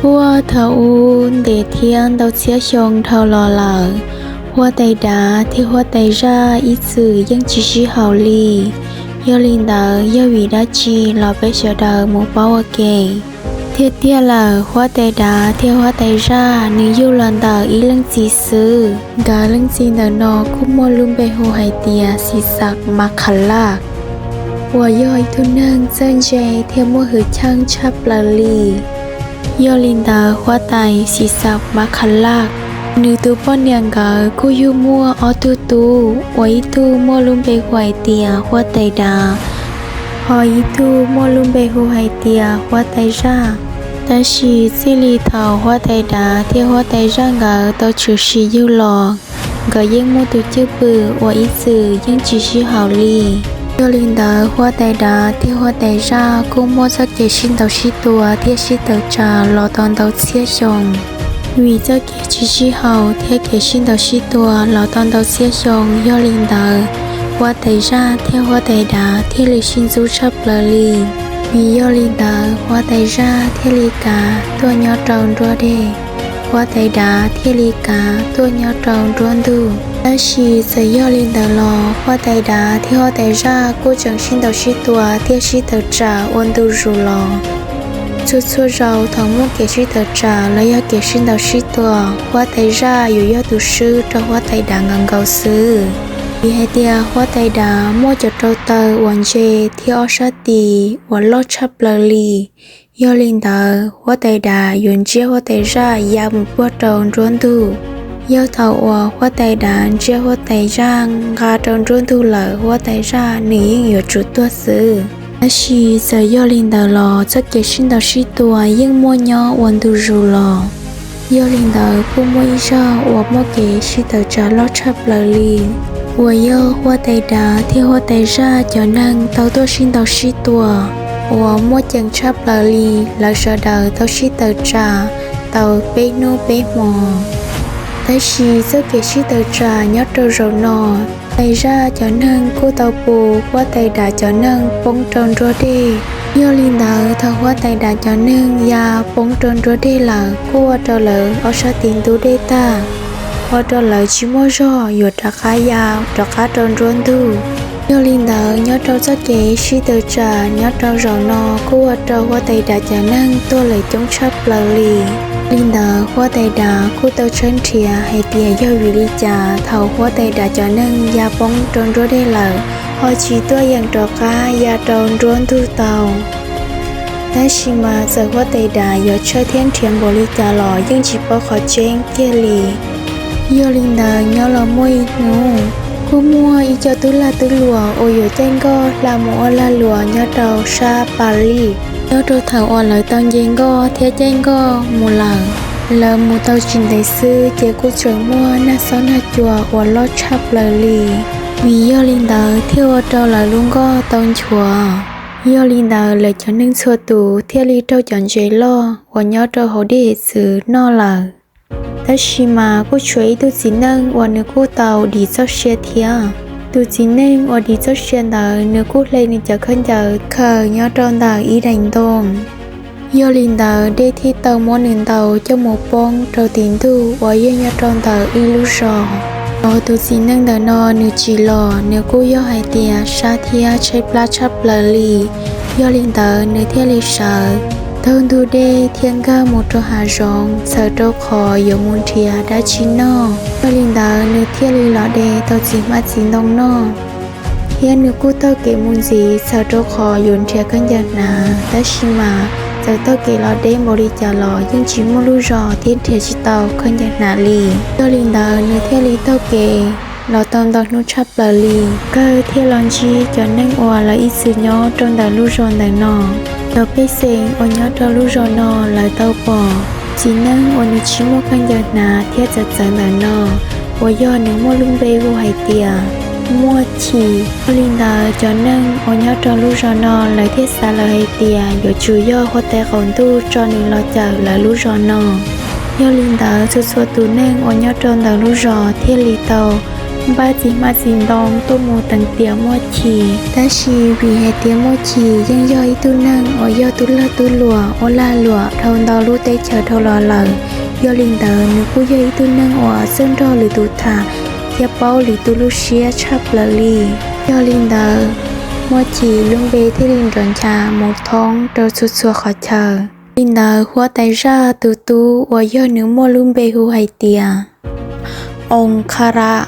Puag thaum ub ntev thiab ntau txhiab xyoo dhau los lawm, huab tais dav thiab huab tais zaj ib txwm yeej tsis sib haum li. Yog li ntawd yog vim dab tsi los peb sawv daws mus paub ua ke. Tiag tiag lawm, huab tais dav thiab huab tais zaj nws yug los ntawm ib leej txiv xwb. Nkawd leej txiv ntawm no kuj muaj lub npe hu hais tias Xis Xas Mas Khas Laj, uas yog ib tug neeg txawj ntse thiab muaj hwj chim tshaj plaws li. Yog li ntawd huab tais Xis Xas Mas Khas Laj, nws tus poj niam nkawd kuj yug muaj ob tug tub, uas ib tug muaj lub npe hu hais tias huab tais dav, ho ib tug muaj lub npe hu hais tias huab tais zaj. Tab sis txij li thaum huab tais dav thiab huab tais zaj nkawd tau tshwm sim yug los, nkawd yeej muaj tus cwj pwm uas ib txwm yeej tsis sib haum li. Yog li ntawd huab tais dav thiab huab tais zaj kuj muaj txoj kev sib ntaus sib tua thiab sib tawm tsam los tau ntau txhiab xyoo. Vim txoj kev tsis sib haum thiab kev sib ntaus sib tua los tau ntau txhiab xyoo, yog li ntawd huab tais zaj thiab huab tais dav thiaj li sib ntxub tshaj plaws li. Vim yog li ntawd huab tais zaj thiaj li kav tuaj nyob rau nruab dej, huab tais dav thiaj li kav tuaj nyob rau nruab ntug. Tab sis txawm yog li ntawd los huab tais dav thiab huab tais zaj kuj tseem sib ntaus sib tua thiab sib tawm tsam ua ntu zus los. Txhua txhua zaus thaum muaj kev sib tawm tsam los yog kev sib ntaus sib tua, huab tais zaj yuav yog tus swb rau huab tais dav nkaus nkaus xwb. Vim hais tias huab tais dav muaj cov rau taw uas ntse thiab ob sab tis uas loj tshaj plaws li. Yog li ntawd huab tais dav yuav ntsiab huab tais zaj ya mus puag rau nruab ntug. Yog thaum uas huab tais dav ntsiab huab tais zaj nqa rau nruab ntug lawm, huab tais zaj nws yeej yuav tsum tuag xwb. Tab sis txawm yog li ntawd los txoj kev sib ntaus sib tua yeej muaj nyob ua ntu zus los. Yog li ntawd kuj muaj ib zaug uas muaj kev sib tawm tsam loj tshaj plaws li, uas yog huab tais dav thiab huab tais zaj cov neeg tau tuaj sib ntaus sib tua uas muaj ceem tshaj plaws li. Lawv sawv daws tau sib tawm tsam tau peb hnub peb hmo. Tab sis txoj kev sib tawm tsam nyob rau zaum no, tais zaj cov neeg kuj tau pus huab tais dav cov neeg poob rau nruab dej. Yog li ntawd thaum huab tais dav cov neeg ya poob rau nruab dej lawm kuj ua rau lawv ob sab tis ntub dej tag, ua rau lawv tsis muaj zog yuav rov qab ya rov qab rau nruab ntug. Yog li ntawd nyob rau txoj kev sib tawm tsam nyob rau zaum no kuj ua rau huab tais dav cov neeg tuag lawm coob tshaj plaws li. Li ntawd huab tais dav kuj tau tshawb nrhiav hais tias yog vim li cas thaum huab tais dav cov neeg ya poob rau nruab dej lawm ho tsis tuaj yeem rov qab ya rau nruab ntug tau. Tab sis mas txawm huab tais dav yuav tshawb thiab nrhiav npaum li cas los yeej tsis paub qhov tseeb kiag li. Yog li ntawd nyob los muaj ib hnub, kuj muaj ib co tub lag tub luam uas yuav caij nkoj hla mus ua lag luam nyob rau sab Pas Lis. Nyob rau thaum uas lawv tau nce nkoj thiab caij nkoj mus lawm, lawv mus tau tsis ntev xwb ces kuj tseem muaj nag xob nag cua uas loj tshaj plaws li. Vim yog li ntawd thiaj ua rau lawv lub nkoj tau nchuav. Yog li ntawd lawv cov neeg txhua tus thiaj li raug cov ntses loj uas nyob rau hauv dej hiav txwv noj lawm. Tab sis mas kuj tshuav ib tug txiv neej uas nws kuj tau dim txoj sia thiab. Tus txiv neej uas dim txoj sia ntawd nws kuj hle nws cov khaub ncaws khaws nyob rau ntawm ib daim ntoo. Yog li ntawd dej thiaj tau muab nws ntaus coj mus poob rau tim ntug uas yog nyob rau ntawm ib lub zos. Los tus txiv neej ntawm no nws tsim los nws kuj yog hais tias sab thiab tshaib plab tshaj plaws li. Yog li ntawd nws thiaj li sawv taug ntug dej thiab nkag mus rau hav zoov txhawm rau qhov yuav mus nrhiav dab tsi noj. Yog li ntawd nws thiaj li los de tau txiv hmab txiv ntoo noj, thiab nws kuj taug kev mus ntxiv txhawm rau qhov yuav nrhiav khaub ncaws hnav, tab sis mas txawm taug kev los deb npaum li cas los yeej tsis muaj lub zos thiab nrhiav tsis tau khaub ncaws hnav li. Yog li ntawd nws thiaj li taug kev los tau ntau hnub tshaj plaws li, Kawg thiaj los ntsib cov neeg uas lawv ib txwm nyob rau ntawm lub zos ntawm no. Cov pej xeem uas nyob rau lub zos no lawv tau pom txiv neej uas nws tsis muaj khaub ncaws hnav thiab txawv txawv ntawm no, uas yog nws muaj lub npe hu hais tias Muaj Chim. Yog li ntawd cov neeg uas nyob rau lub zos no lawv thiaj xav lawm hais tias yuav tsum yog huab tais qaum ntuj tso nws los cawm lawv lub zos no. Yog li ntawd txhua txhua tus neeg uas nyob rau ntawm lub zos thiaj li tau npaj txiv hmab txiv ntoo tuaj mus teev tiam Muaj Chim. Tab sis vim hais tias Muaj Chim yeej yog ib tug neeg uas yog tub lag tub luam ua lag luam dhau ntau lub teb chaws dhau los lawm, yog li ntawd nws kuj yog ib tug neeg uas txawj nrog lwm tus tham thiab paub lwm tus lub siab tshaj plaws li. Yog li ntawd, Muaj Chim lub npe thiaj li nrov ncha mus thoob rau txhua txhua qhov chaw. Li ntawd, huab tais zaj tus tub uas yog nws muaj lub npe hu hais tias Oos Kha Laj.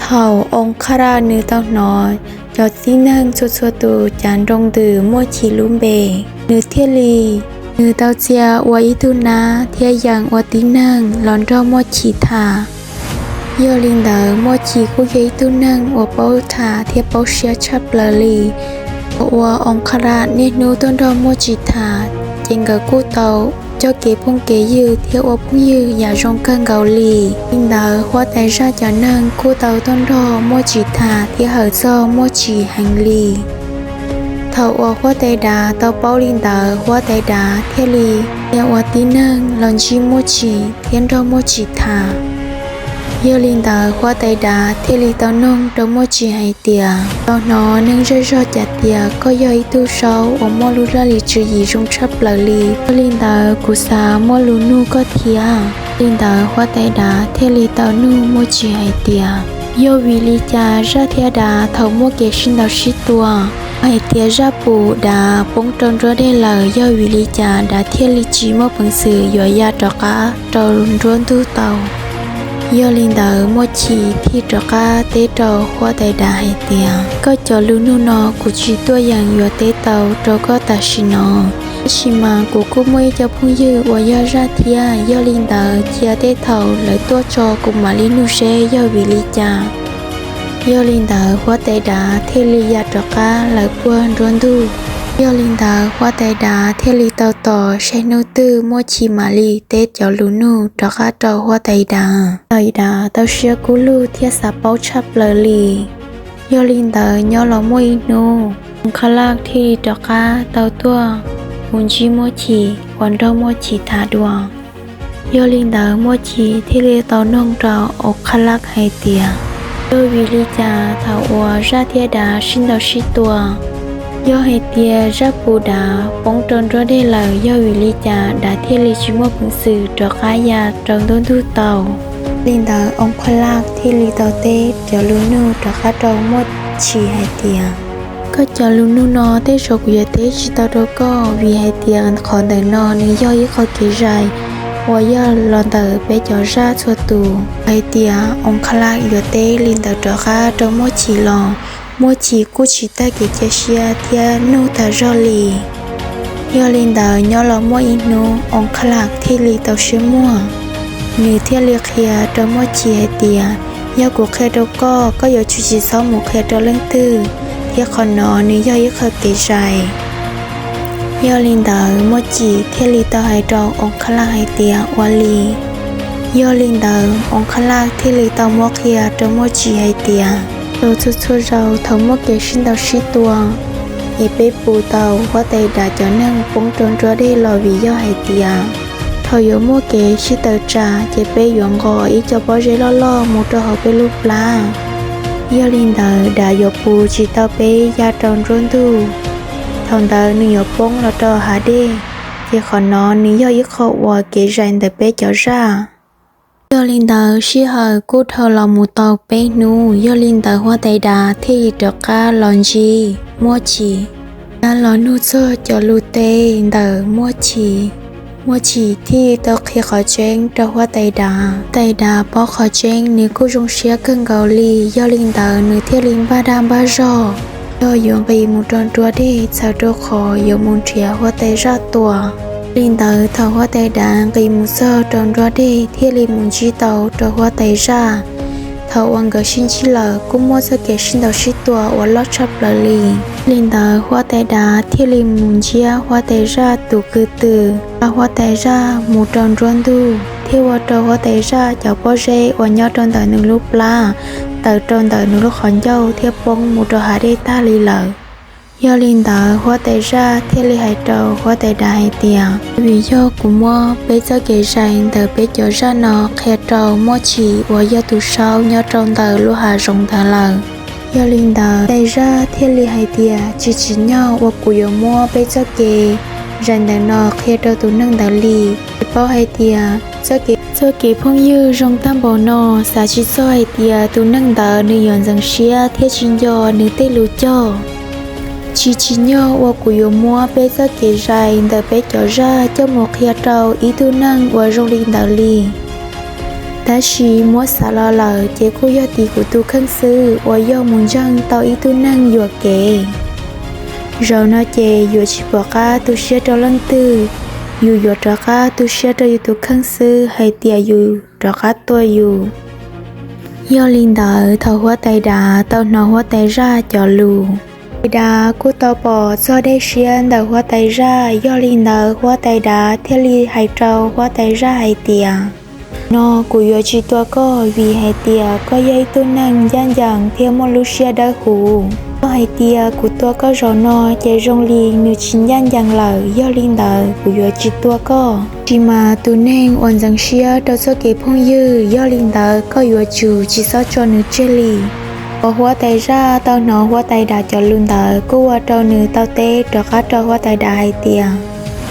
Thaum Oos Kha Laj nws tau hnov cov tib neeg txhua txhua tus cav nroo ntws Muaj Chim lub npe, nws thiaj li, nws tau txia ua ib tug nab thiab yeem ua tib neeg los nrog Muaj Chim tham. Yog li ntawd, Muaj Chim kuj yog ib tug neeg uas paub tham thiab paub siab tshaj plaws li. Thaum uas Oos Kha Laj niaj hnub tuaj nrog Muaj Chim tham, ces nkawd kuj tau coj kev phooj kev ywg thiab ua phooj ywg yam zoo kawg nkaus li. Li ntawd, huab tais zaj cov neeg kuj tau tuaj nrog Muaj Chim tham thiab hawm txog Muaj Chim heev li. Thaum uas huab tais dav tau paub li ntawd, huab tais dav thiaj li txia ua tib neeg los ntsib Muaj Chim thiab nrog Muaj Chim tham. Yog li ntawd, huab tais dav thiaj li tau noog rau Muaj Chim hais tias, tau hnov neeg zej zog cav tias koj yog ib tug saub uas muaj lub laj lim tswv yim zoo tshaj plaws li. Yog li ntawd, kuv xav muaj lus nug koj thiab. Li ntawd, huab tais dav thiaj li tau nug Muaj Chim hais tias, yog vim li cas zaj thiab dav thaum muaj kev sib ntaus sib tua, hais tias zaj pum dav poob rau nruab dej lawm, yog vim li cas dav thiaj li tsis muaj peev xwm yuav ya rov qab rau nruab ntug tau? Yog li ntawd, Muaj Chim thiaj rov qab teb rau huab tais dav hais tias, koj cov lus nug no kuv tsis tuaj yeem yuav teb tau rau koj tam sim no. Tab sis mas kuv kuj muaj ib co phooj ywg uas yog zaj thiab, yog li ntawd cia tej thaum lawv tuaj tso kuv mam li nug seb yog vim li cas. Yog li ntawd, huab tais dav thiaj li ya rov qab lawm puag nruab ntug. Yog li ntawd, huab tais dav thiaj li tau tos saib hnub twg Muaj Chim mam li teb cov lus nug rov qab rau huab tais dav. Tais dav tau siab kub lug thiab xav paub tshaj plaws li. Yog li ntawd, nyob los muaj ib hnub, Oos Kha Laj thiaj li rov qab tau tuaj mus ntsib Muaj Chim uas nrog Muaj Chim tham dua. Yog li ntawd, Muaj Chim thiaj li tau noog rau Oos Kha Laj hais tias, yog vim li cas thaum uas zaj thiab dav sib ntaus sib tua, yog hais tias zaj pum dav poob rau nruab dej lawm, yog vim li cas dav thiaj li tsis muaj peev xwm rov qab ya rau nruab ntug tau? Li ntawd, Oos Kha Laj thiaj li tau teb cov lus nug rov qab rau Muaj Chim hais tias, koj cov lus nug no tej zaum kuv yuav teb tsis tau rau koj, vim hais tias qhov ntawm no nws yog ib qho kev zais uas yog los ntawm peb cov zaj txhua tus. Hais tias Oos Kha Laj yuav teb li ntawd rov qab rau Muaj Chim los, Muaj Chim kuj tsis tag kev cia siab thiab nug tas zog li. Yog li ntawd, nyob los muaj ib hnub, Oos Kha Laj thiaj li tau siab muag, nws thiaj li qhia rau Muaj Chim hais tias, yog kuv qhia rau koj, koj yuav tsum tsis txhob mus qhia rau leej twg, thiab qhov no nws yog ib qho kev zais. Yog li ntawd, Muaj Chim thiaj li tau hais rau Oos Kha Laj hais tias, ua li. Yog li ntawd, Oos Kha Laj thiaj li tau muab qhia rau Muaj Chim hais tias, rau txhua txhua zaus thaum muaj kev sib ntaus sib tua, es peb pum tau huab tais dav cov neeg poob rau nruab dej los vim yog hais tias, thaum yuav muaj kev sib tawm tsam ces peb yuav nqos ib co pob zeb loj loj mus rau hauv peb lub plab. Yog li ntawd, dav yuav pum tsis tau peb ya rau nruab ntug. Thaum ntawd nws yuav poob los rau hav dej, ces qhov no nws yog ib qho uas kev zais ntawm peb cov zaj. Yog li ntawd, sij hawm kuj dhau los mus tau peb hnub, yog li ntawd, huab tais dav thiaj li rov qab los ntsib Muaj Chim, rov qab los nug txog cov lus teb ntawm Muaj Chim. Muaj Chim thiaj li tau qhia qhov tseeb rau huab tais dav. Tais dav paub qhov tseeb, nws kuj zoo siab kawg nkaus li, yog li ntawd nws thiaj li npaj dag npaj zog, yog yuav nqis mus rau nruab dej txhawm rau qhov yuav mus nrhiav huab tais zaj tua. Li ntawd, thaum huab tais dav nqis mus txog rau nruab dej thiaj li mus ntsib tau rau huab tais zaj. Thaum uas nkawd sib ntsib lawm, kuj muaj txoj kev sib ntaus sib tua uas loj tshaj plaws li. Li ntawd, huab tais dav thiaj li mus ntsiab huab tais zaj tus kwv tw, nqa huab tais zaj mus rau nruab ntug, thiab ua rau huab tais zaj cov pob zeb uas nyob rau ntawm nws lub plab tawm rau ntawm nws lub qhov ncauj thiab poob mus rau hav dej tag li lawm. Yog li ntawd huab tais zaj thiaj li hais rau huab tais dav hais tias, vim yog kuv muab peb txoj kev zais ntawm peb cov zaj no qhia rau Muaj Chim uas yog tus saub nyob rau ntawm lub hav zoov ntawd lawm. Yog li ntawd tais zaj thiaj li hais tias, tsis tsim nyog uas kuv yuav muab peb txoj kev zais ntawm no qhia rau tus neeg ntawd li. Tsis paub hais tias txoj kev phooj ywg zoo tag npaum no, xav tsis txog hais tias tus neeg ntawd nws yuav ntxeev siab thiab tsis nco nws tej lus cog. Tsis tsim nyog uas kuv yuav muab peb txoj kev zais ntawm peb cov zaj coj mus qhia rau ib tug neeg uas zoo li ntawd li. Tab sis muab xav los lawm ces kuj yog tim kuv tus kheej xwb uas yog mus ntseeg tau ib tug neeg yuam kev. Zaum no ces yuav tsis pom qab tu siab rau leej twg, yus yuav rov qab tu siab rau yus tus kheej xwb hais tias yus rov qab tua yus. Yog li ntawd thaum huab tais dav tau hnov huab tais zaj cov lus, tais dav kuj tau pom txog dej siab ntawm huab tais zaj. Yog li ntawd huab tais dav thiaj li hais rau huab tais zaj hais tias, no kuv yuav tsis tua koj vim hais tias koj yog ib tug neeg ncaj ncees thiab muaj lub siab dawb huv. Yog hais tias kuv tua koj zaum no ces zoo li nws tsis ncaj ncees lawm, yog li ntawd kuv yuav tsis tua koj. Tab sis mas tus neeg uas ntxeev siab rau txoj kev phooj ywg, yog li ntawd koj yuav tsum tsis txhob tso nws tseg li. Thaum huab tais zaj tau hnov huab tais dav cov lus ntawd kuj ua rau nws tau teb rov qab rau huab tais dav hais tias,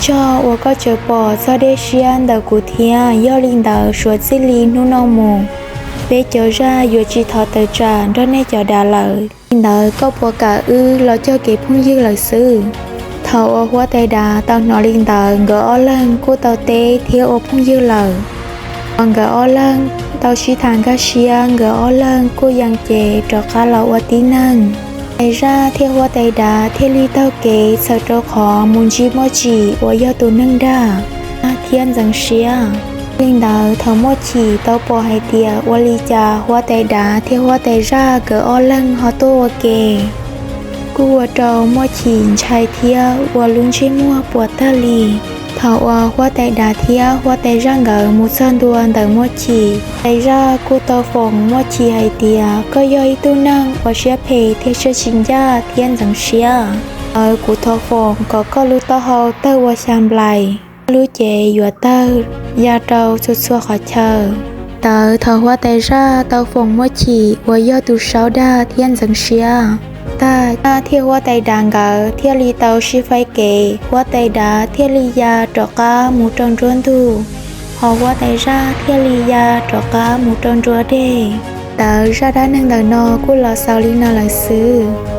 tsaug uas koj tseem pom txog dej siab ntawm kuv thiab, yog li ntawd suav txij li hnub no mus, peb cov zaj yuav tsis thov tawm tsam nrog nej cov dav lawm. Li ntawd koj puas kam wb los cog kev phooj ywg lawm xwb? Thaum uas huab tais dav tau hnov li ntawd nkawd ob leeg kuj tau teb thiab ua phooj ywg lawm. Thaum nkawd ob leeg tau sib tham nkag siab, nkawd ob leeg kuj yees ces rov qab los ua tib neeg. Tais zaj thiab huab tais dav thiaj li taug kev txhawm rau qhov mus ntsib Muaj Chim uas yog tus neeg dag thiab ntxeev siab. Li ntawd thaum Muaj Chim tau pom hais tias ua li cas huab tais dav thiab huab tais zaj nkawd ob leeg ho tuaj ua ke, kuj ua rau Muaj Chim ntshai thiab ua lub ntsej muag puas tag li. Thaum uas huab tais dav thiab huab tais zaj nkawd mus txog ntua ntawm Muaj Chim, tais zaj kuj tau foom Muaj Chim hais tias, koj yog ib tug neeg uas siab phem thiab siab tsis ncaj thiab ntxeev siab. Aws, kuv thov foom kom koj lub taub hau tawg ua xya nplais, koj lub cev yuav tawg ya rau txhua txhua qhov chaw. Ntawd thaum huab tais zaj tau foom Muaj Chim uas yog tus saub dag thiab ntxeev siab tag, zaj thiab huab tais dav nkawd thiaj li tau sib faib kev, huab tais dav thiaj li ya rov qab mus rau nruab ntug, hos huab tais zaj thiaj li ya rov qab mus rau nruab dej. Ntawd zaj dab neeg ntawm no kuj los xaus li no lawm xwb.